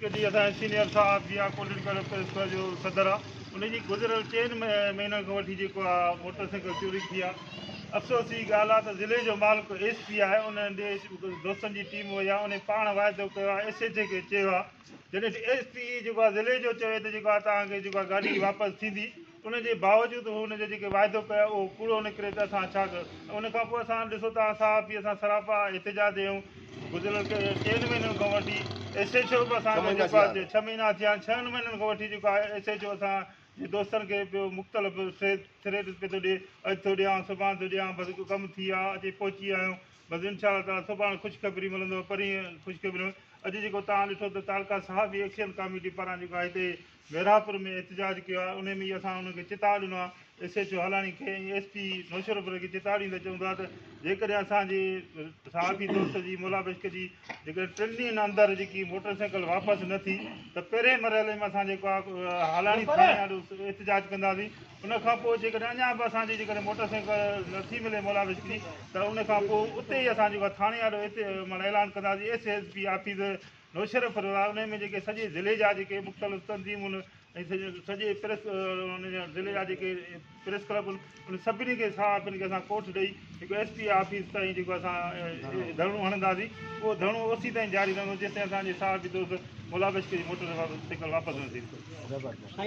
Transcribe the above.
جي اسان جي سينيئر صاحب جي آ پوليٽيڪل پريس ڪلب جو صدر آ ان جي گذريل چئن مهينن کان وٺي جيڪو آ موٽر سائيڪل چوري ٿي آ. افسوس جي ڳالهه آ ته ضلعي جو مالڪ ايس پي آهي ان ڏي دوستن جي ٽيم وئي آ ان پاڻ واعدو ڪيو آ ايس ايڇ اي کي چيو آ جڏهن ايس پي جيڪو آ ضلعي جو چوي ته جيڪو آ توهان کي جيڪو آ گاڏي واپس ٿيندي ان جي باوجود هو ان جو جيڪي واعدو ڪيو اهو ڪوڙو نڪري ته اسان ڇا ڪيون ان کان پوء اسان ڏسو ته صحافي اسان سراپا احتجاج آهيون گذريل چئن مهينن کان وٺي ايس ايڇ او به اسان کي جيڪو آهي ڇهه مهينا ٿيا آهن ڇهن مهينن کان وٺي جيڪو آهي ايس ايڇ او اسان جي دوستن کي پيو مختلف ٿريٽ پيو ٿو ڏي اڄ ٿو ڏيان سڀاڻ ٿو ڏيان بس ڪم ٿي ويو آهي اچي پهچي ويا آهيون بس انشاء الله تعالٰي سڀاڻ خوشخبري ملندو پرينء خوشخبري اڄ جيڪو توهان ڏٺو ته تعلقه صحافي ايڪشن ڪاميٽي پاران جيڪو آهي هتي ميرانپور ۾ احتجاج ڪيو آهي انهي ۾ ئي اسان انهن کي چتاء ڏنو آهي ايس ايڇ او هالاڻي کي ۽ ايس پي نوشهروفر کي چتاء ڏيندي چئون ٿا ته جيڪڏهن اسان جي صحافي دوست جي مولا بشڪ جي جيڪڏهن ٽن ڏينهن اندر جيڪي موٽر سائيڪل واپس نه ٿي ته پهرين مرحلي ۾ اسان جيڪو آهي هالاڻي ٿاڻي آڏو احتجاج ڪنداسين ان کان پوء جيڪڏهن اڃا به اسان جي جيڪڏهن موٽر سائيڪل نه ٿي ملي مولا بشڪ جي ته ان کان پوء اتي ئي اسان جيڪو آهي ٿاڻي آڏو معنيٰ اعلان ڪنداسين S S P office Naushahro Feroze آهي انهي ۾ جيڪي سڄي ضلعي جا جيڪي مختلف تنظيمون ۽ سڄي پريس ان ضلعي جا جيڪي پريس ڪلب ان سڀني کي صحافين کي اسان ڪوٺ ڏئي هڪ ايس پي آفيس تائين جيڪو اسان ڌرڻو هڻنداسين اهو ڌرڻو اوسي تائين جاري رهندو جيستائين اسان جي صحافي دوست مولا بشڪ جي موٽر سائيڪل واپس نه ٿيندي.